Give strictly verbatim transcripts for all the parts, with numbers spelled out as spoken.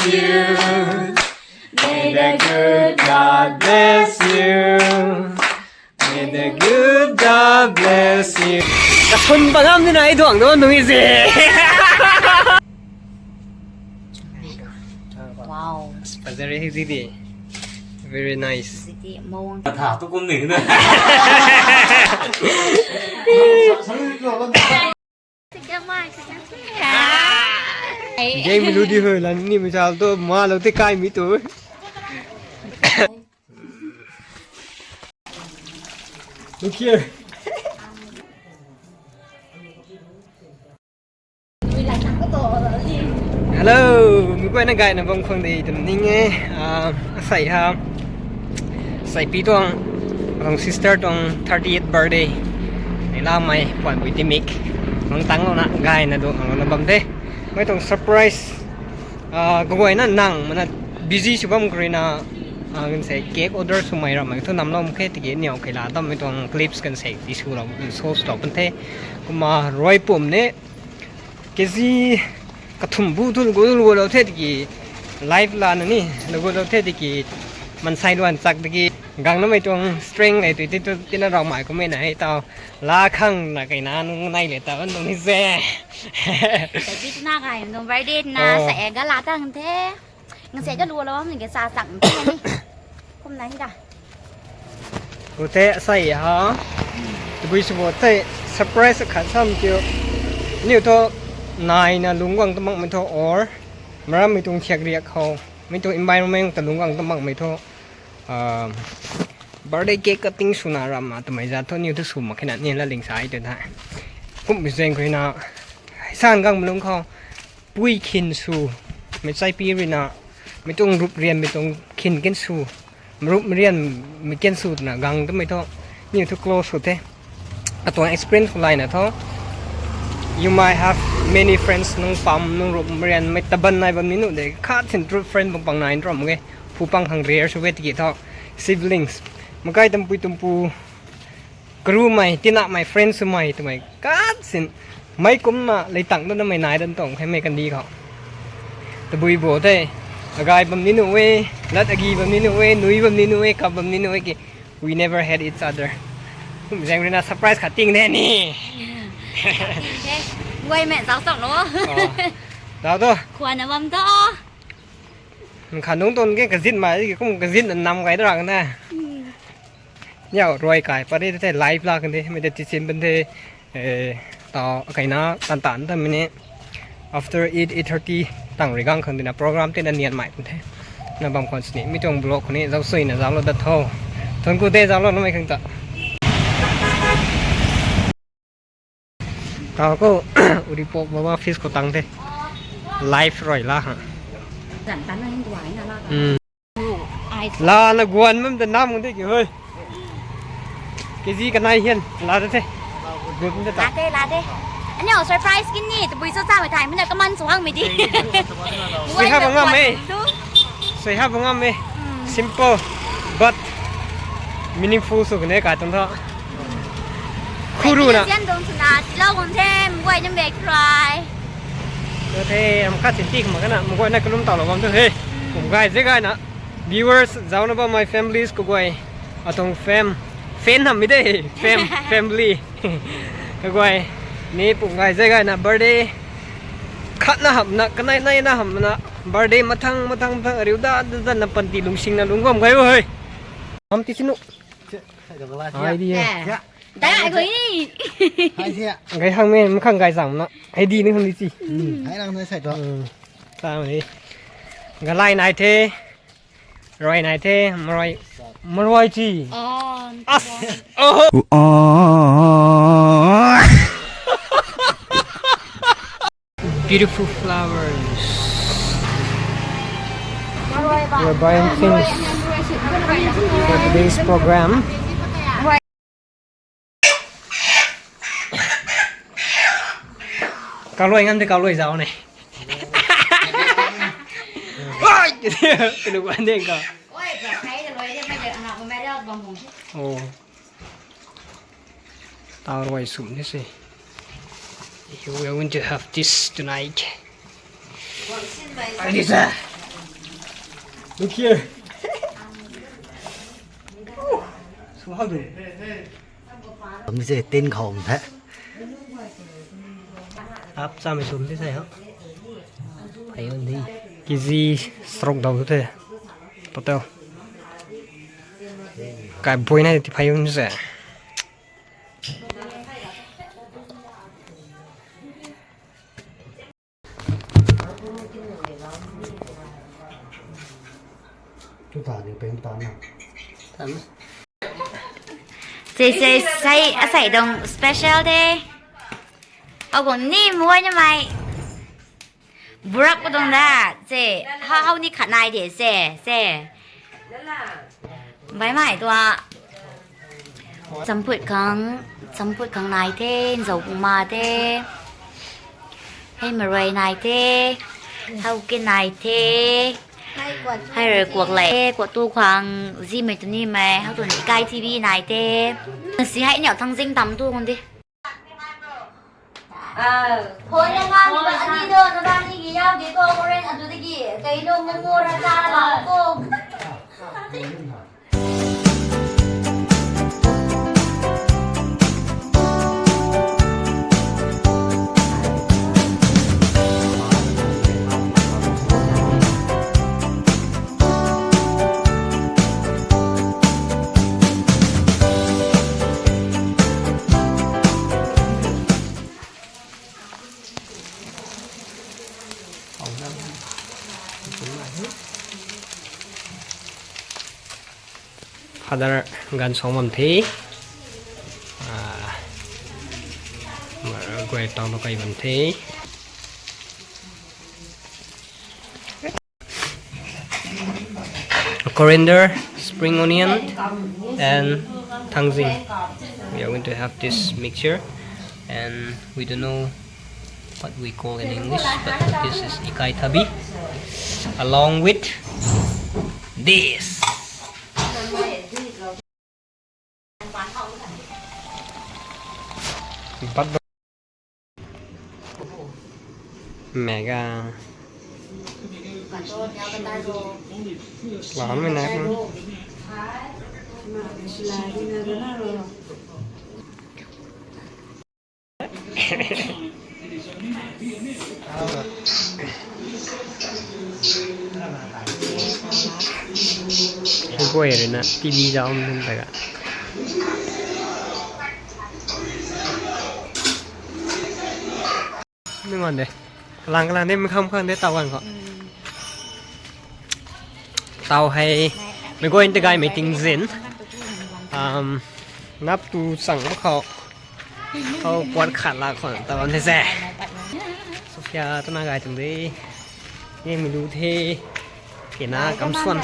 you. May the good God bless you. May the good God bless you. Kasun bangam ni nai duang do nui se. Wow. Very easy di. Very nice. Ziti mawang. Tha tu kum ni na. Game lu di hoi lan ni mi chal to ma lo te kai mi tu. Look here. Hello, mi guayna gayna bam khang de tum ning e. Ah, asei ha. Asei pi tuang, tuang sister tuang thirtieth birthday. Nei la mai puan bui timik. Mang tang lo na gayna do ang lo na bam de. Mai tuang surprise. Ah, kaguayna nang mana busy sw bam karina, ah, kan sei cake order sw mai ram mai thu nam lom khe tiki niau khe la tam mi tuang clips kan sei ti sw lo, show sw lo pan the. Kumna rui pum ne, K G kathum bu thu lu gu lu gu lo the tiki live la na ni, lu gu lo the tiki mansei luan chak tiki gang na mei tuang strength le tui ti tu tina rau mai kum e na hei tau la khang na kai na nung nai le tau nung ni se. Tapi tu na kai nung birthday na sa e ga la tang the. Ngasei ta lu lo ni ke sa chak the ni. Kum na hi da. Ute sai ha. Tugui sw bo te surprise khat sam kiu. Niu tho nai na lungwang ta mak mei tho or maram mei tuang thiak riak khou mei tuang environment ta lungwang ta mak mei tho. Ah, birthday cake cutting sw na ram ma twmei zat tho niu tho sw mak khe na ni la ling sai te tha. Kum bi zeng khui na san gang mlung khou. Pui khin sw, mei chai pi rui na, mei tuang rup rian, mei tuang khin ken sw, rup rian, mei ken sw twna gang twmei tho, niu tho close sw the. Atuang experience khou layna tho, you might have many friends, nung pam, nung rup rian, mei taban nai bam ni nu de, khat sin true friend bam pang nai nrom ge, phu pang khang rare sw e tiki tho, siblings, makai tampui tumpu, Karumei, tinamei, friends swmei twmei khat sin mei kumna lei tang dana mei nai dan tong khe mei kandi khou. Tabui bo the, agai bam ni nu e, lat agi bam ni nu e, nui bam ni nu e, kap bam ni nu e ki, we never had each other. Kum zeng rui na surprise khat ting de ni. Guay mei zau sam lo. Oh. Zau to. Khwan na bam to. Kha nung ton ke kazin mai ki kum kazin nam gai da rang na. Niau rui kai pari the live la kan de, mei de ti sim ban de, eh, tau kaina tan tan ta mini. After eight, eight thirty tang rui gang khang dina program te na nian mai kan the. Na bam khwan sini, mi tuang vlog khou ni zau sui na zau lo da tho. Thon ku de zau lo na mei khang ta. Tau ko, uri pok mama fish ko tang the. Live rui la ha. Zan tan na hin duai na la. Hmm. Ai. La na guan mam ta nam ngun de ki hoi. K G kanai hian la de the. Guan de ta. La de, la de. Anyo surprise kin ni, tabui so sa mai thai, mina kaman suang mi di. Sui ha bangam e. Sui ha bangam e. Hmm. Simple but meaningful sw kane kai tang tho. Khuru na. Sian dong suna, tilo gon the, mguay nam bek try. Tho the, am khat sin tik ma kana, mguay na kalum tau lo bam tho he. Kum gai ze gai na. Viewers, zau na bam my families kaguay. Atuang fam, fan ham mi de, fam, family. Kaguay. Ni pum gai ze gai na birthday. Khat na ham na, kanai nai na ham na. Birthday mathang, mathang, mathang, ariu da, da, da, na panty lungsing na lungwam gai o hei. Ham ti sinu. Idea. Dai ai koi ni. Hai sia. Gai hang me, makhang gai zang na. Idea ni hang di chi. Hai lang nai sai to. Hmm. Ta ni. Galai nai the. Roi nai the, maroi. Maroi chi. Oh. As. Oh. Beautiful flowers. We're buying things for today's program. Kaloi ngam de kaloi zau ne. Oi, kanu ba de ka. Oh. Tau rui sum ni se. You are going to have this tonight. Alisa. Look here. Sung hau de. Kum se tin khou the. Ap cham sum ti sai ho. Phai un di. K G strong dau the. Total. Kai bui na ti phai un se. Tu ta ni peng ta na. Tam. Sei sei sei asei dong special de. Au gong ni muai na mai. Burak ko dong da se. Hau hau ni khat nai de se se. Bai mai tua. Champut khang, champut khang nai the, nzau pung ma the, hei marui nai the, hau ke nai the, hei rui kuak lei, kuak tu khang, zi mei tu ni mei, hau tu ni kai T V nai the. Si hei niau thang zing tam tu kong di. Phone na ngang ni ba, ani do, na ba ni gi yau di ko, ko ren adu di gi, kei do mo mo ra ta la ko. Father gan song bam the. Ah, guay tang to kai bam the. Coriander, spring onion, and thangzing. We are going to have this mixture, and we don't know what we call in English, but this is ikai thabi, along with this. Mega. Lam mei na. Guay rui na T V zau nunc ta ga. Nunc ngan de. Kalang kalang de, mei kham khang de, tau gan khou. Tau hei, mei guay ta gay mei ting zin. Um, nap tu chang khou. Khou kuat khat la khou, tau gan de se. Sophia, tu na gay tung de. Ye mei lu the. Kena kam suan.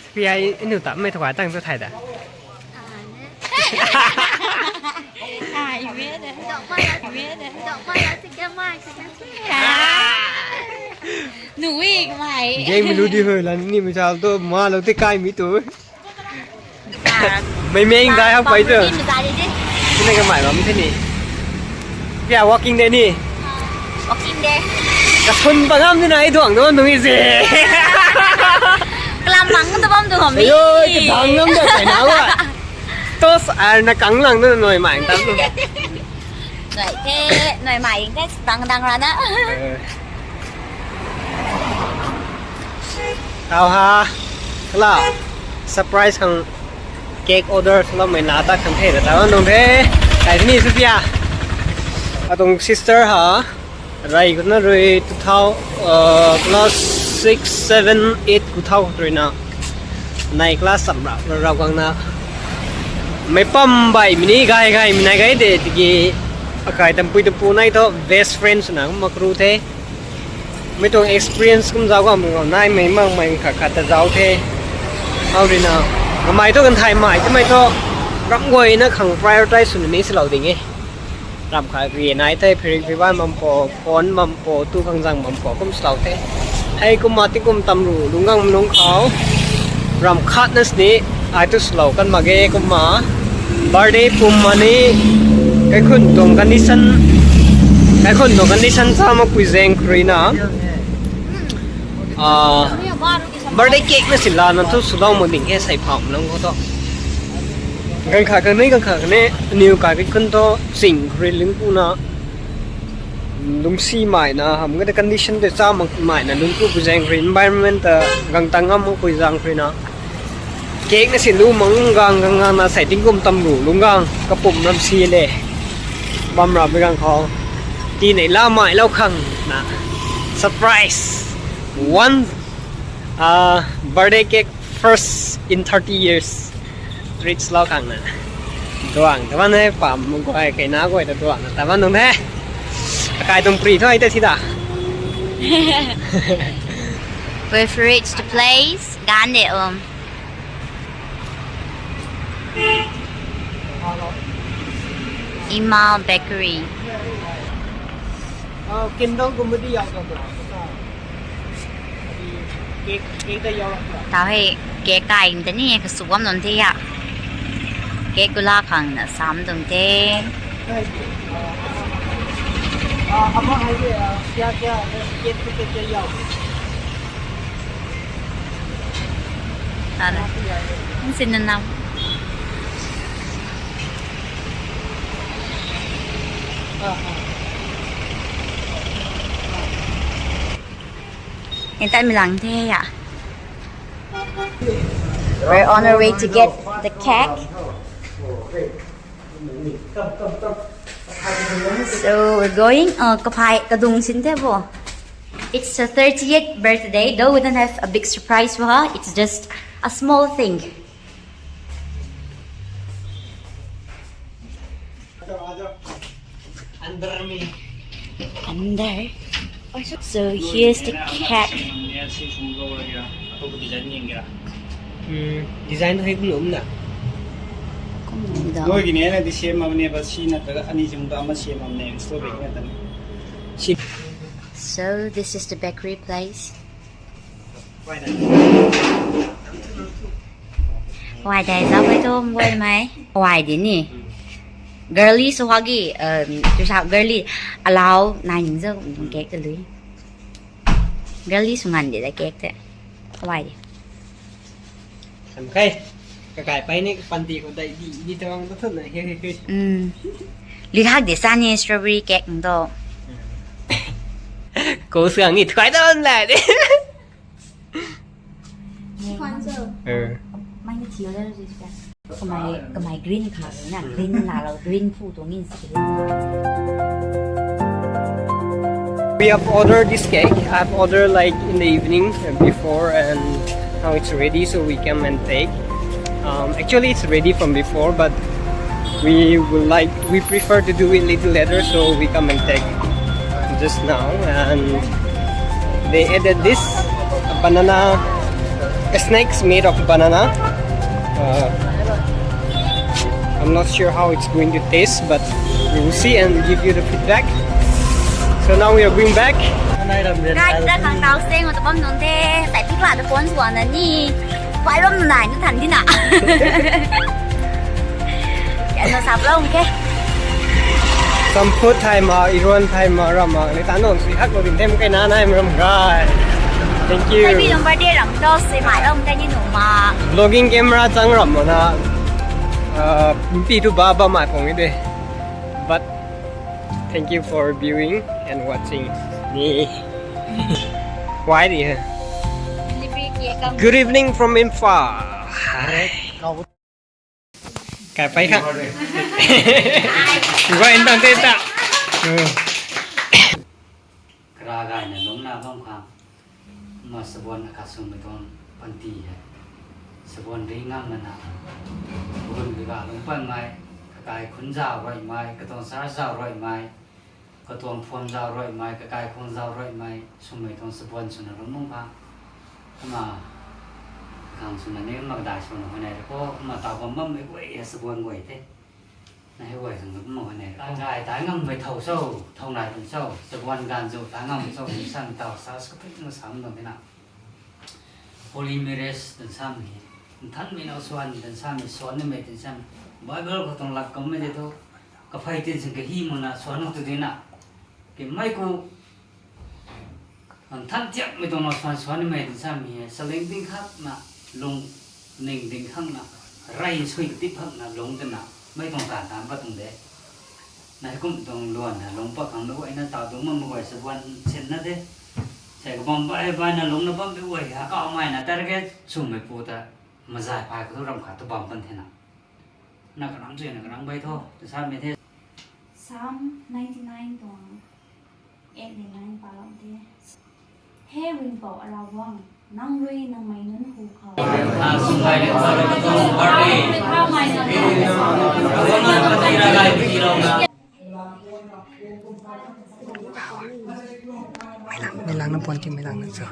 Sophia, inu ta mei thau tang tu thai da. Ai, mei de. Mei de. Nui mai. Game lu di hoi la ni mei chal to ma lo te kai mi tu. Mei meng dai hak pai tu. Ni mei dai di. Ni ka mai bam the ni. Kya walking de ni. Walking de. Ka sun pa ngam ni na ai duang do nui se. Kalam mang tu bam tu hom ni. Yo, ki dang ngam da kai na wa. Tos ar na kang lang na noi mai tam tu. Noi the, noi mai the dang dang ra na. Tau ha, kala, surprise khang cake order saloumei na ta khang the, tau nung the, kai ni Sophia. Atuang sister ha, rai kuna rui two thousand, uh, class six, seven, eight ku thau rui na. Nai class sam ra, ra gang na. Mei pam bai mini gai gai, mei nai gai de, tiki, akai tampui tapu nai tho, best friends na, makru the. Mei tuang experience kum zau gam nai mei mang mei khat khat ta zau the. Hau rui na. Kamei tu kan thai mai, tu mei tu ram guay na khang prioritize sw ni si lou ding e. Ram khat ri nai the, phirik phiban bam po, phone bam po, tu khang zang bam po, kum si lou the. Hei kum ma ti kum tam ru, lunggang nung khou. Ram khat na sini, ai tu slow kan mak ge kumna birthday pum mani, kaikhun tuang condition, kaikhun tuang condition sa mak pui zeng khrui na. Ah, birthday cake na si lana thu swlou mak ding e, sei pham lang khou thu. Ganv khat kan ni, ganv khat kan ni, aniw kai pi khun thu, ching khou rui lungpuna, lungcsimei na, ham kata condition tei cha mak mei na, lungc ku pui zaeng khou rui, environment ta, gang tang ngam mak pui zaeng khou rui na. Cake na si lu mang gang gang gang na sei tingkum tam lu lung gang kapum ram si le. Bam ram bi gang khou. Ti nei la mai lou khang na. Surprise. One, uh, birthday cake first in thirty years. Rich lou khang na. Duang, taman e, pam guay, kei na guay ta duang, taman nung the. Akai tuang pri thu ai ta si da. We've reached the place. Gande um. Ima Bakery. Candle gum di yau ta. Cake, cake ta yau ta. Tau hei cake kai ta ni ka suam nunc the ya. Cake gula khang na sam dum the. Ama hai de, kya kya, cake, cake, cake yau. Tara. Ang sinanam. Entan milang the ya. We're on our way to get the cake. So we're going, uh, kaphai kadung sin the bo. It's her thirtieth birthday, though we don't have a big surprise for her. It's just a small thing. Under me. Under. So here's the cake. Hmm, design hei kum lum na. Kum lum da. Noi gini na di same amne ba si na ta ani jung ta ama same amne strawberry na ta. Si. So this is the bakery place. Why dai zau bai tu mgoi mai. Why di ni. Girly swagi, um, tu sa girly allow nai ning zau cake ta lui. Girly sw ngan di da cake te. Why di. Kam khai. Kakai pai ni panty khou dai di, di tawang ta thun na, he, he, he. Mm. Lihak di sa ni strawberry cake ndo. Kou sgang ni thuai ta la de. Mai ni thiu da ji sa. Kamei, kamei green kha na, green na lo, green pu tu ngin si. We have ordered this cake. I've ordered, like, in the evening, uh, before, and now it's ready, so we come and take. Um, actually, it's ready from before, but we would like, we prefer to do it little later, so we come and take just now. And they added this banana, snacks made of banana. Uh, I'm not sure how it's going to taste, but we will see and give you the feedback. So now we are going back. Guys, da khang tau seng ta bam nunc the, sai pik la da phone sua na ni. Pai bam nai na than di na. Kya na sap lou ke. Champut thai ma, iruan thai ma, ram ma, le ta nunc sui hak lou din them kai na nai ram gai. Thank you. Sai bi number de ram to sui mai bam kai ni nu ma. Vlogging camera chang ram ma na. Uh, pi tu ba ba mai phong de. But thank you for viewing and watching me. Why do you? Good evening from Imphal. Kai pai kha. Gua in tang te ta. Kara gai na lungna bam khang. Ma sabuan akhat swmei tuang panty hei. Sabuan ri ngam na na. Bun kaga lung pan mai. Kakai khun zau rui mai. Katuang sar zau rui mai. Katuang phuam zau rui mai. Kakai khun zau rui mai. Swmei tuang sabuan swna lung mung kha. Kumna. Khang swna ni makdai swna hoi nai ko. Kumna tau bam bam mei guay hei sabuan guay te. Na hei guay khang kumna hoi nai. Kai tai ngam mei thau cho. Thau nai tun cho. Sabuan gan zo tai ngam cho. Ni san tau sa ska pik na sam dong te na. Holy marriage dan sam hi. Nthan mei nau swan dan sam hi, swan ni mei dan sam. Bible khou tuang lat kum mei de tu. Kaphey tin sing kahi muna swan nung tu de na. Ke mei ku. Than thiakmei tuang na suan suan nimei di sa mi he, saling ding khakna, lung ning ding khakna, rey sui tip khakna, lung twna, mei tuang taanv taanc pat tuang de. Na heikum tuang luan na lung pat khang na guayna taw dungc bam guay sa buan sinna de. Sei kabam bai bai na lungna bam de guay ha, kawmei na target swmei pu ta, mazai phay khou tu ram khat tu bam pan the na. Na kanang chuy na kanang bai tho, tu sa mi the. Psalm ninety nine tuang eight le nine palou de. He Ringhpouc Ravguangc, nang rui nangmei nunc hu khou. Meilang, meilang na puan ti meilang na cho.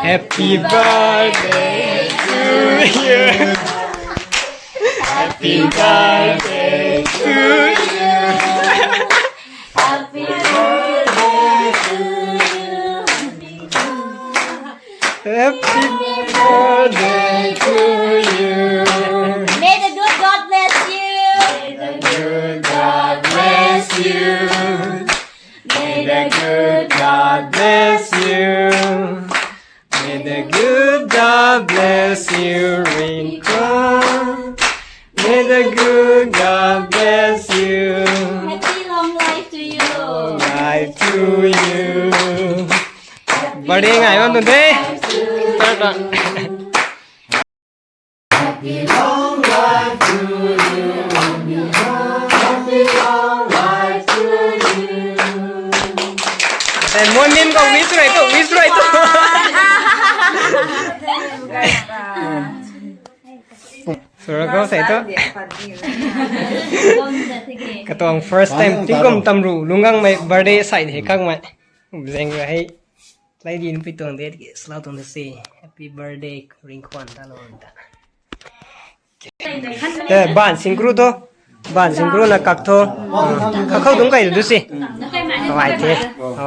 Happy birthday to you. Happy birthday to you. Happy birthday to you. Happy birthday to you. May the good God bless you. May the good God bless you. May the good God bless you. May the good God bless you, Ringhpouc. May the good God bless you. Happy long life to you. Long life to you. Birthday ngai bam tuang the. Start na. Happy long life to you. Happy long life to you. Hey, Momin ko wish rai tu, wish rai tu. Sura ko sai tu. Katuang first time tingkum tamru lungangmei birthday sai the kangmei. Zeng ra hei. Lai di npui tuang de ki slow tuang de si. Happy birthday, Ringkhuan ta lo ta. Eh, ban singkru to. Ban singkru na kak tho. Kak khou dungc kai du si. Kawai the.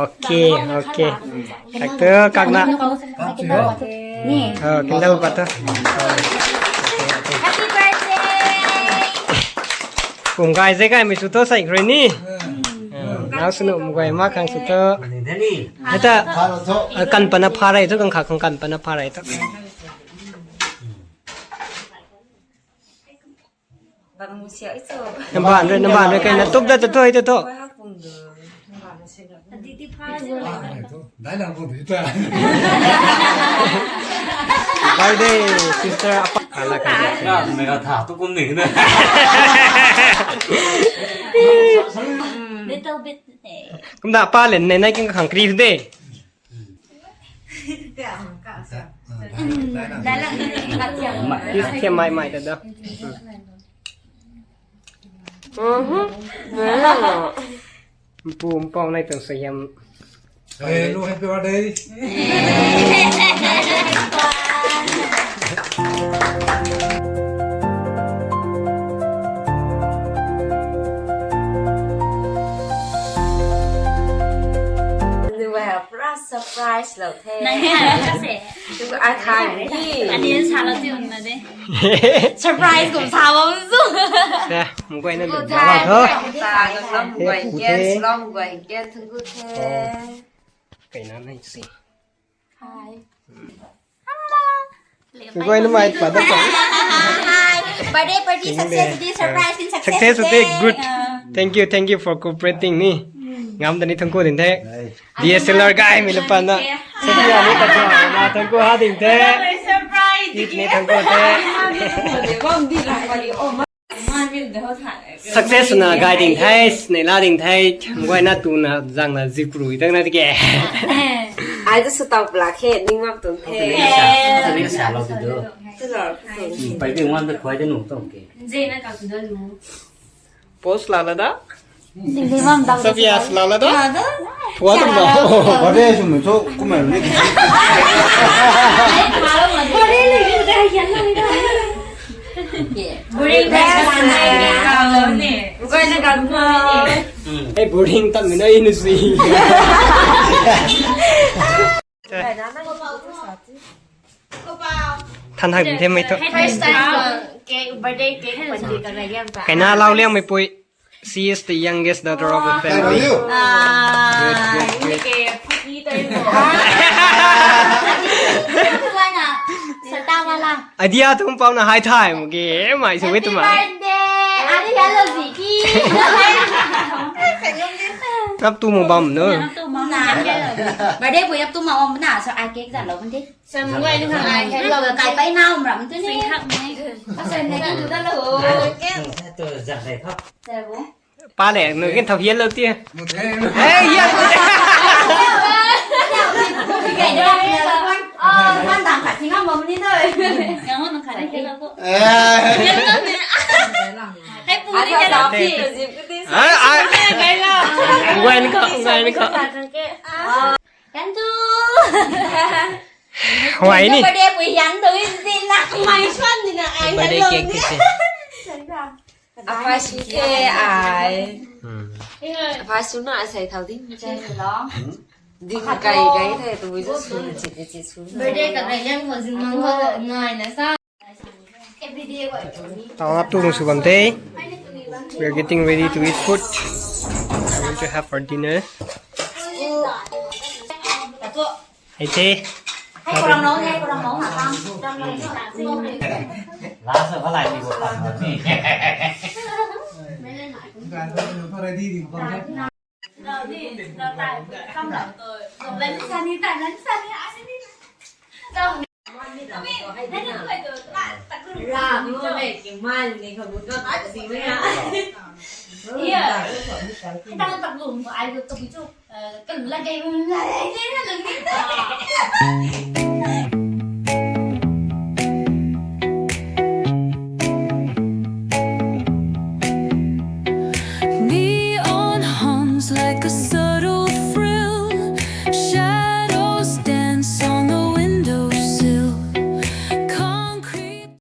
Okay, okay. Kak tu kak na. Oh, candle pat tu. Happy birthday. Kum kai ze kai mi su to sai kre ni. Nau sunu mguay ma khang su to. Heta, kan pana pha rai tu, kan kha khang kan pana pha rai tu. Namban rui, namban rui kai na tup da tu thoi tu tho. Birthday, sister, apa? Ala ka. Mega tha tu kum ni na. Little bit. Kum da pa len nei nai king khang kri de. Kis thiam mai mai ta da. Mhm. Pu mpau nai tuang sa hiam. Hello, happy birthday. Pura surprise lou the. Nang ni hai ka se. Tu ai khai ni. Ani sa lou ti na de. Surprise kum sa bam zu. Sa, mguay na lu. Sa, sa, mguay ken, sa, mguay ken, thank you the. Kai na nai si. Hi. Hello. Kagoi na mai pa da chang. Hi. Birthday party success di, surprise in success. Success di, good. Thank you, thank you for cooperating ni. Ngam da ni thank you din the. D S L R guy mi na pa na. Sabi ani ta cha na thank you ha din the. Surprise. It ni thank you the. Success na gai ding the, nei la ding the, mguay na tu na zang na zip rui dang na tike. Ai tu sutau pla khe, ning mak tung the. Sa lo tu do. Tu lo. Pai ding wan da khwai da nu tong ke. Zena ka tu do nu. Post la la da. Ding ding wan da. Sabias la la da. Thua tum da. Birthday sum cho kumai ni. Birthday le ni da yan na ni da. Boring best. Hey, boring tam ni na inu si. Hey, na, na, na, na, na. Than hak the mei thu. First time cake, birthday cake, birthday ka na yam ta. Kaina lau liang mei pui. She is the youngest daughter of the family. Ah, ini ke putni tai mo. Sata wala. Idea tum pau na hai thai mo ke, mai sui tu ma. Happy birthday. Ani hello Ziki. Nap tu mo bam no. Birthday boy ap tu ma om na, so ai cake zan lo kan de. Sam ngai ni khang ai hello kai pai na om ram tu ni. Sing khak ni. Asan na ki tu da lo. Tu zan dai khak. Sa bu. Pa le, nu kin thau hian lo ti. Hey, hian. Kan dang khat thing am bam ni doi. Yang nang khat thing lo ko. Hey, pu ni kan lo. Ai, ai. Ngai lo. Ngai ni ko, ngai ni ko. Kan tu. Huai ni. Birthday pui hian doi tin na. Mai suan ni na ai. Birthday cake ti. Apai su ke ai. Hmm. Apai su na asei thau ding. Ding kai kai the tu ju su chi chi su. Birthday ka kai yang ko zing mang ko ngai na sa. Every day ko. Tau ap tu su bam te. We are getting ready to eat food. We are going to have our dinner. Hey, te. Hey, kurang nong, hey, kurang nong, na tang. Last of all, I will come with me. Neon homes like a